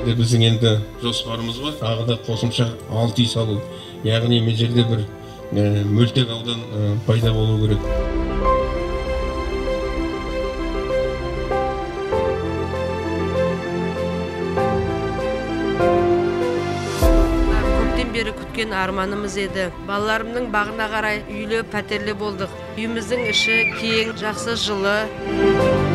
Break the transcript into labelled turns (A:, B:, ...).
A: Біздің енді жоспарымыз бар, тағы да қосымша 6 үй салу. Яғни мына жерде бір мөлтек аудан пайда болу керек.
B: Көптен бері күткен арманымыз еді. Балаларымның бағына қарай үйлі пәтерлі болдық. Үйіміздің іші кең, жақсы, жылы.